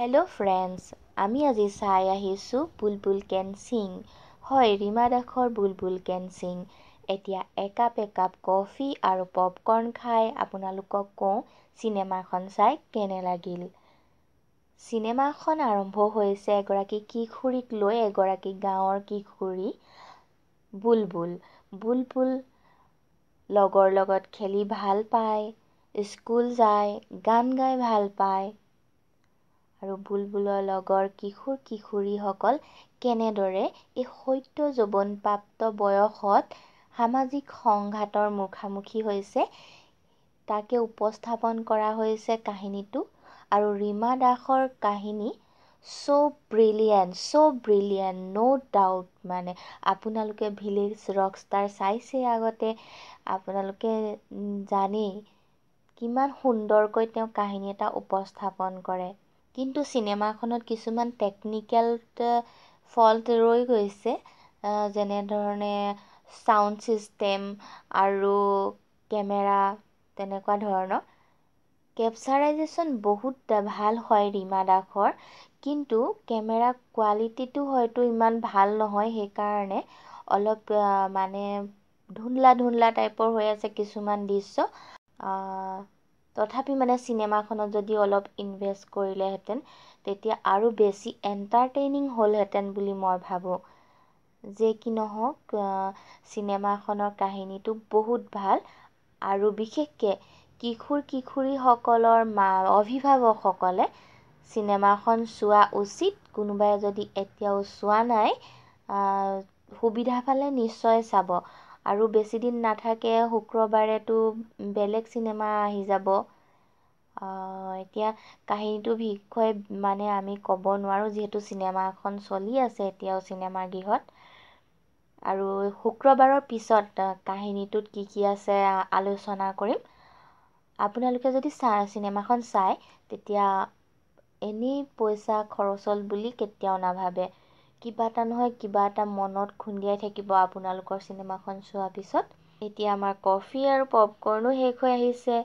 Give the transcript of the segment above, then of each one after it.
Hello' friends, আমি আজি চাই আহিছোঁ বুলবুল কেন ছিং। হয়, ৰীমা দাসৰ বুলবুল কেন ছিং। এতিয়া একাপ একাপ কফি আৰু পপকৰ্ণ খাই আপোনালোকক কওঁ চিনেমাখন চাই কেনে লাগিল। চিনেমাখন আৰম্ভ হৈছে এগৰাকী কিশোৰীক লৈ, এগৰাকী গাঁৱৰ কিশোৰী বুলবুল। বুলবুল লগৰ লগত খেলি ভাল পায়, স্কুল যায়, গান গাই ভাল পায়। আৰু বুলবুলৰ লগৰ কিশোৰ কিশোৰীসকল কেনেদৰে এই সদ্য যৌৱনপ্ৰাপ্ত বয়সত সামাজিক সংঘাতৰ মুখামুখি হৈছে তাকে উপস্থাপন কৰা হৈছে কাহিনীটো। আৰু ৰীমা দাসৰ কাহিনী so brilliant, so brilliant, no doubt. মানে আপোনালোকে ভিলেজ ৰকষ্টাৰ চাইছেই আগতে, আপোনালোকে জানেই কিমান সুন্দৰকৈ তেওঁ কাহিনী এটা উপস্থাপন কৰে। কিন্তু চিনেমাখনত কিছুমান টেকনিকেল ফল্ট ৰৈ গৈছে, যেনেধৰণে চাউণ্ড ছিষ্টেম আৰু কেমেৰা তেনেকুৱা ধৰণৰ। কেপচাৰাইজেশ্যন বহুত ভাল হয় ৰীমা দাসৰ, কিন্তু কেমেৰা কোৱালিটিটো হয়তো ইমান ভাল নহয়, সেইকাৰণে অলপ মানে ধুন্দলা ধুন্দলা টাইপৰ হৈ আছে কিছুমান দৃশ্য। তথাপি মানে চিনেমাখনত যদি অলপ ইনভেষ্ট কৰিলেহেঁতেন তেতিয়া আৰু বেছি এণ্টাৰটেইনিং হ'লহেঁতেন বুলি মই ভাবোঁ। যে কি নহওক, চিনেমাখনৰ কাহিনীটো বহুত ভাল আৰু বিশেষকৈ কিশোৰ কিশোৰীসকলৰ অভিভাৱকসকলে চিনেমাখন চোৱা উচিত। কোনোবাই যদি এতিয়াও চোৱা নাই, সুবিধা পালে নিশ্চয় চাব। আৰু বেছিদিন নাথাকে, শুক্ৰবাৰেতো বেলেগ চিনেমা আহি যাব। এতিয়া কাহিনীটোৰ বিষয়ে মানে আমি ক'ব নোৱাৰোঁ, যিহেতু চিনেমাখন চলি আছে এতিয়াও চিনেমাগৃহত। আৰু শুক্ৰবাৰৰ পিছত কাহিনীটোত কি কি আছে আলোচনা কৰিম। আপোনালোকে যদি চিনেমাখন চায় তেতিয়া এনেই পইচা খৰচ হ'ল বুলি কেতিয়াও নাভাবে, কিবা এটা নহয় কিবা এটা মনত খুন্দিয়াই থাকিব আপোনালোকৰ চিনেমাখন চোৱাৰ পিছত। এতিয়া আমাৰ কফি আৰু পপকৰ্ণো শেষ হৈ আহিছে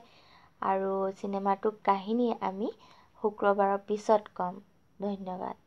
আৰু চিনেমাটোৰ কাহিনী আমি শুক্ৰবাৰৰ পিছত ক'ম। ধন্যবাদ।